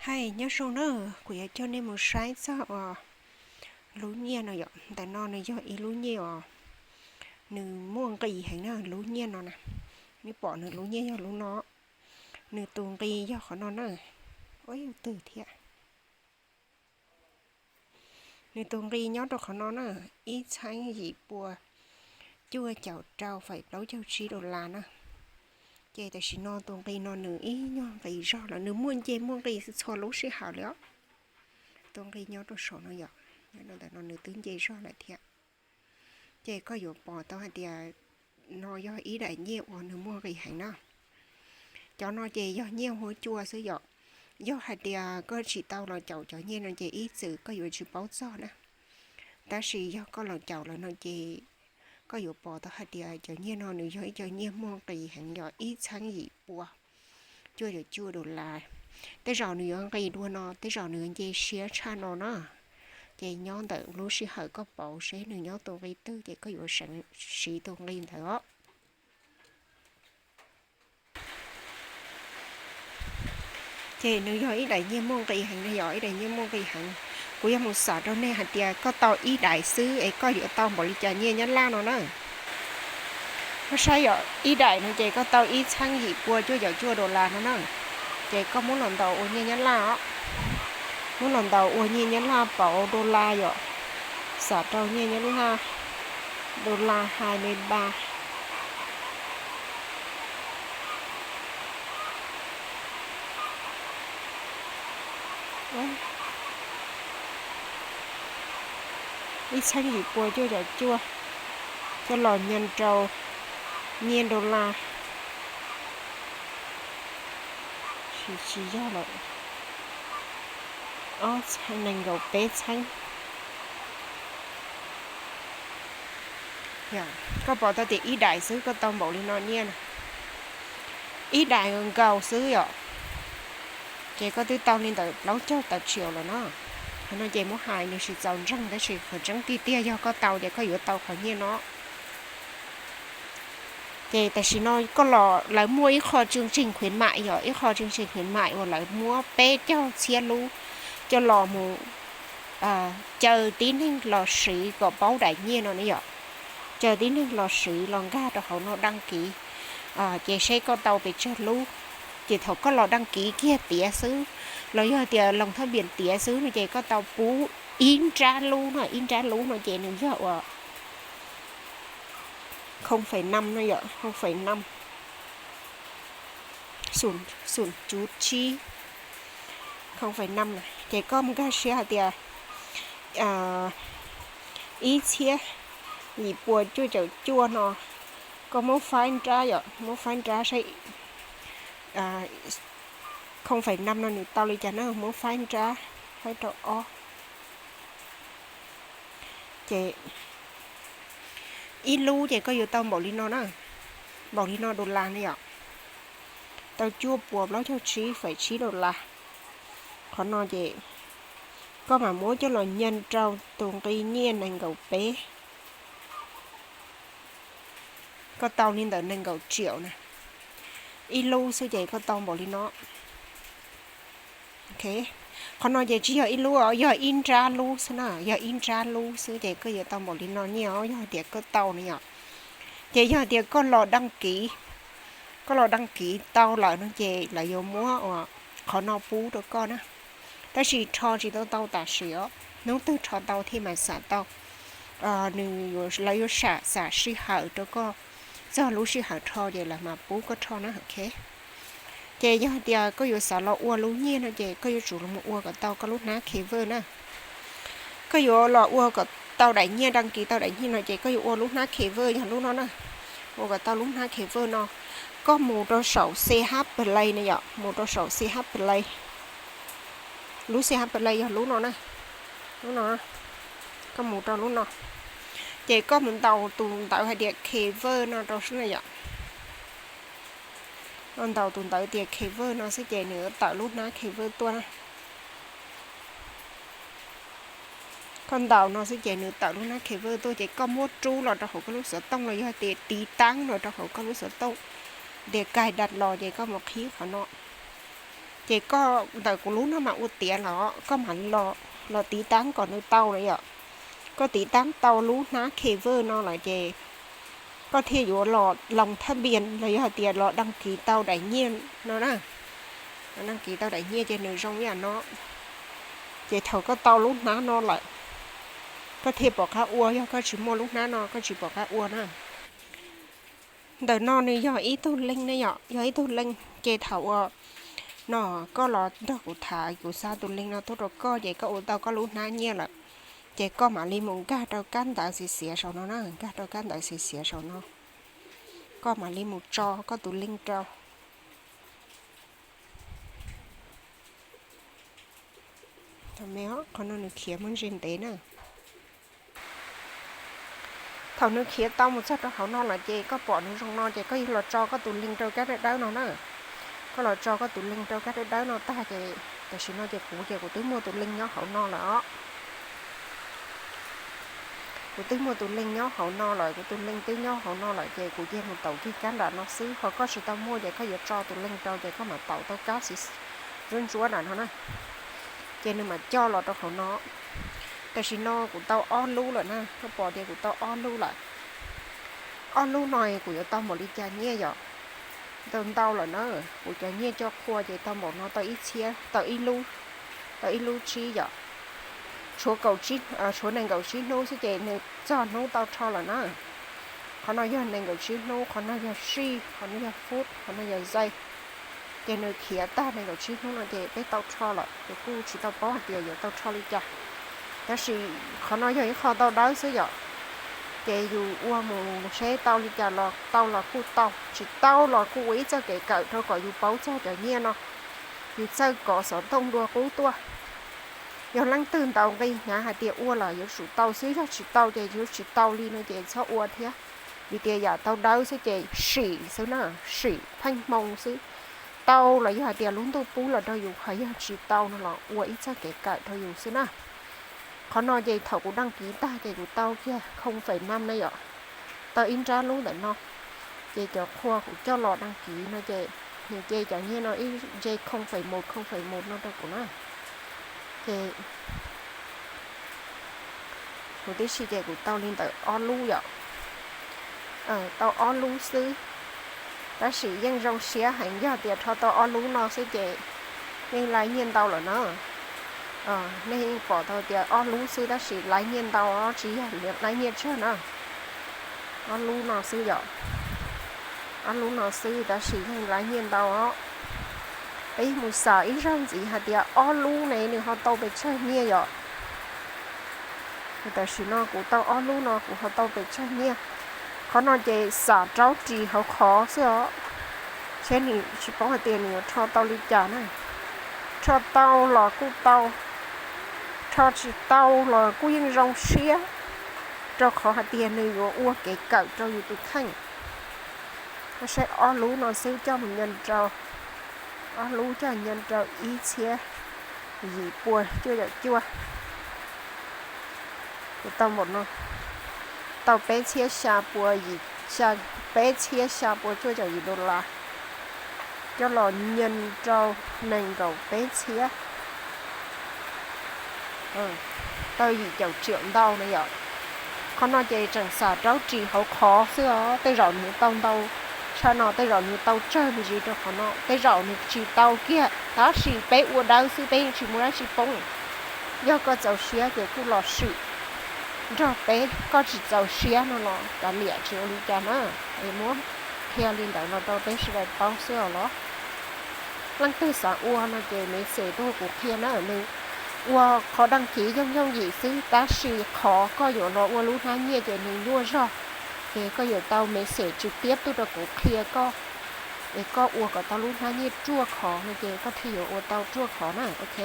Hais nyob zoo na, kuv yuav coj nej mus saib txog uas lub nyiaj no yom. Ntawm no nws yog ib lub nyiaj uas nws muaj nqis heev na, lub nyiaj no na. Nej pom nws lub nyiaj yog lub no, nws tus nqi yog qhov no na. Ua yog twg thiab? Nws tus nqi nyob rau qhov no na, ib txheeb yim pua cuaj caum rau faim plaub caug tsib dollar na. Ces tam sim no tus nqi no nws ib nyuag nqis zog lawm, nws muaj nce muaj nqis txhua lub sij hawm li os. Tus nqi nyob rau saum no yom, nyob rau ntawm no nws twb nce zog lawm thiab. Ces koj yuav pom tau hais tias no yog ib daim nyiaj uas nws muaj nqis heev na. Cov no ces yog nyiaj huab cua xwb yom. Yog hais tias koj tsis tau los caum cov nyiaj no ces ib txwm koj yuav tsis paub txog na. Tab sis yog koj los caum lawm no ces koj yuav pom tau hais tias cov nyiaj no nws yog ib co nyiaj muaj nqis heev, yog ib txheeb yim pua cuaj caum cuaj dollar. Tej zaum nws yuav nqis dua no, tej zaum nws yuav nce siab tshaj no na. Ces nyob ntawm lub sij hawm koj pauv seb nws nyob tus nqi twg ces koj yuav siv tus nqi ntawd os. Ces nws yog ib daim nyiaj muaj nqis heev, nws yog ib daim nyiaj muaj nqis heev. Kuv yuav mus xam rau nej hais tias koj tau ib daim xwb es koj yuav tau npaum li cas nyiaj Nyab Laj no na. Koj saib yom, ib daim no ces koj tau ib txheeb yim pua cuaj caum cuaj dollar no na. Ces koj muab los ntaus ua nyiaj Nyab Laj os. Muab los ntaus ua nyiaj Nyab Laj pauv dollar yom. Xam rau nyiaj Nyab Laj, dollar hai mươi ba. Ib txheeb yim pua cuaj caum cuaj, coj los nyees rau nyiaj dollar. Tsis, tsis yog lawm, ob txheeb nees nkaum peb txheeb. Koj pom tau tias ib daim xwb koj tau npaum li no nyiaj na. Ib daim nkaus xwb yom, ces koj twb tau li ntawm plaub caug tawm tsiaum lawm no. Qhov no ces muab hais nws tsis txaus ntseeg, tab sis qhov tseeb tiag tiag yog koj tau ces koj yuav tau qhov nyiaj no. Ces tam sim no koj los, lawv muaj ib qho chương trình khuyến mại yom, ib qho chương trình khuyến mại uas lawv muab peb caug txhiab lub coj los mus caw tib neeg los siv kom paub daim nyiaj no ne yom. Caw tib neeg los siv los nkag rau hauv no đăng ký, ces seb koj tau pes tsawg lub. Ces thaum koj los đăng ký kiag tiav xwb, los yog tias lòng thấp biển tiav xwb no ces koj tau pub ib nrab lub no, ib nrab lub no ces nws yog uas không phẩy năm no yom, không phẩy năm, không phẩy năm, không phẩy năm na. Ces koj mus nkag siab hais tias ib txhiab yim pua cuaj caum cuaj no, koj muab faib nrab yom, muab faib nrab saib không phẩy năm no nws tau li cas na, muab faib nrab, faib rau ob. Ces ib lub ces koj yuav tau npaum li no na, npaum li no dollar na yom, tau cuaj pua plaub caug tsib phẩy tsib dollar. Qhov no ces koj mam muab coj los nyees rau tus nqi nyiaj nees nkaum peb, koj tau li ntawm nees nkaum triệu na. Ib lub xwb ces koj tau npaum li no. Qhov no ces tsis yog ib lub os, yog ib nrab lub xwb na, yog ib nrab lub xwb ces koj yuav tau npaum li no nyiaj os, yog hais tias koj tau na yom. Ces yog hais tias koj los đăng ký, koj los đăng ký tau lawm no ces lawv yuav muab uas qhov no pub rau koj na. Tab sis rho tsis tau tau tam sim os, hnub twg rho tau thiaj mam xam tau. Nws, lawv yuav xam, xam sij hawm rau koj, txog lub sij hawm rho ces lawv mam pub koj rho na, ok. Ces yog hais tias koj yuav xav los ua lub nyiaj no ces koj yuav tsum los ua kom tau koj lub hnab Clever na. Koj yuav los ua kom tau daim nyiaj, đăng ký tau daim nyiaj no ces koj yuav ua lub hnab Clever yog lub no na. Ua kom tau lub hnab Clever no, koj mus rau saum CH Play na yom, mus rau saum CH Play. Lub CH Play yog lub no na, lub no, koj mus rau lub no, ces koj mus ntaus tus ntawv hais tias Clever no rau xwb na yom. Koj ntaus tus ntawv tias Clever no xwb ces nws tawm lub hnab Clever tuaj na. Koj ntaus no xwb ces nws tawm lub hnab Clever tuaj ces koj muab rub los rau hauv koj lub xov tooj los yog tias tiv taab los rau hauv koj lub xov tooj, tias cài đặt los ces koj mus qhib qhov no. Ces koj ntawm kuv lub no mas ua tiav los koj mam los tiv taab kom nws tau na yom. Koj tiv taab tau lub hnab khej vwj no lawm ces koj thiaj yuav los loos thaj npias los yog hais tias los daj kis tau daim nyiaj no na. Daj kis tau daim nyiaj ces nws zoo ib yam no. Ces thaum koj tau lub hnab no lawm, koj thiaj pom qab ua, yog koj tsis muaj lub hnab no koj tsis pom qab ua na. Ntawm no nws yog ib tug leej ne yom, yog ib tug leej. Ces thaum uas no koj los nrog kuv tham, kuv xa tus leej no tuaj rau koj ces koj ua tau koj lub hnab nyiaj lawm, ces koj mam li mus nkag rau kab ntawv xiav xiav saum no na, nkag rau kab ntawv xiav xiav saum no, koj mam li mus tso koj tus leej rau. Qhov no nws khiav muaj ntsis ntev na. Thaum nws khiav tau mus txog rau hauv no lawm ces koj pom nws zoo no ces koj yuav los tso koj tus leej rau kab dawb dawb no na. Koj los tso koj tus leej rau kab dawb dawb no tag ces tam sim no ces kuv ces kuv twb muaj tus leej nyob hauv no lawm os. Kuv twb muaj tus leej nyob hauv no lawm, kuv tus leej twb nyob hauv no lawm ces kuv cia mus taus kiag kab nram no xwb. Ho koj tsis tau muaj ces koj yuav tso tus leej rau ces koj mam taus tau kab xwb, ntsuab ntsuab nram no na. Ces nws mam coj los rau hauv no. Tam sim no kuv tau ob lub lawm na, koj pom tias kuv tau ob lub lawm. Ob lub no kuv yuav tau npaum li cas nyiaj yom? Ntau ntau lawm na, kuv cov nyiaj coj qhua ces tau npaum no, tau ib txhiab, tau ib lub, tau ib lub tsib yom. Tshuav kaum tsib, tshuav nees nkaum tsib hnub xwb ces nws txog hnub tau rho lawm na. Qhov no yog nees nkaum tsib hnub, qhov no yog sij, qhov no yog fub, qhov no yog zais. Ces nws khiav tag nees nkaum tsib hnub no ces peb tau rho lawm, ces kuj tsis tau paub hais tias yuav tau rho li cas. Tab sis qhov no yog ib qho tau dawb xwb yom. Ces yus ua mus seb tau li cas los tau los kuj tau, tsis tau los kuj ua ib txoj kev kawm rau kom yus paub txog cov nyiaj no, yus txawj kov xov tooj dua qub tuaj. Yog leej twg ntaus nqi hnyav hais tias ua los yuav tsum tau xwb, yog tsis tau ces yuav tsis tau li no ces txhob ua thiab. Vim tias yam tau dawb xwb ces sim xwb na, sim pheej hmoo xwb. Tau los yog hais tias lub ntuj pub los rau yus, ho yog tsis tau no los ua ib txoj kev kawm rau yus xwb na. Qhov no ces thaum kuv daj kis tag ces kuv tau kiag khoo fem nam na yom, tau ib nrab lub ntawm no. Ces cov qhua kuv coj los daj kis no ces nws ce cov nyiaj no ib nce khoo fem mus khoo fem mus no rau kuv na. Ces kuv tib si ces kuv tau li ntawm ob lub yom. Tau ob lub xwb, tab sis yeej zoo siab heev, yog tias rho tau ob lub no xwb ces yeej laiv nyiaj ntau lawm na. Nej yeej pom tau tias ob lub xwb tab sis laiv nyiaj ntau os, tsis yog laiv nyiaj tsawg na. Ob lub no xwb yom, ob lub no xwb tab sis yeej laiv nyiaj ntau os. Peb mus xam ib zaug ntxiv hais tias ob lub ne nws ho tau pes tsawg nyiaj yom. Tam sim no kuv tau ob lub no kuv ho tau pes tsawg nyiaj. Qhov no ces xam rau ris hauv qhov xwb os, seb nws tsis paub hais tias nws yuav rho tau li cas na. Rho tau los kuj tau, rho tsis tau los kuj yeej zoo siab, rau qhov hais tias nws yuav ua kev kawm rau yus tus kheej. Saib ob lub no xwb coj mus nyo rau, ob lub coj nyo rau ib txhiab yim pua cuaj caum cuaj. Kuv tau npaum no, tau peb txhiab xya pua yim, peb txhiab xya pua cuaj caum yim dollar, coj los nyo rau nees nkaum peb txhiab, tau yim caum tsiaum ntau na yom. Qhov no ces tseem xam rau ris hauv qhov xwb os, tej zaum nws tau ntau tshaj no, tej zaum nws tau tsawg me ntsis rau qhov no, tej zaum nws tsis tau kiag, tab sis peb ua dawb xwb peb yeej tsis muaj dab tsi poob. Yog koj txaus siab ces kuj los sim nrog peb, koj tsis txaus siab no los kav liam tsis ua li cas na. Es muab qhia li ntawd los rau peb sawv daws paub xwb os los. Leej twg xav ua no ces message tuaj kuv qhia na, nws ua qhov daj kis yooj yooj yim xwb, tab sis qhov koj yuav los ua lub hnab nyiaj ces nws nyuaj zog. Ces koj yuav tau message tswv tiab tuaj rau kuv qhia koj, es koj ua kom tau lub hnab nyiaj ruaj khov no ces koj thiaj yuav ua tau ruaj khov na, ok.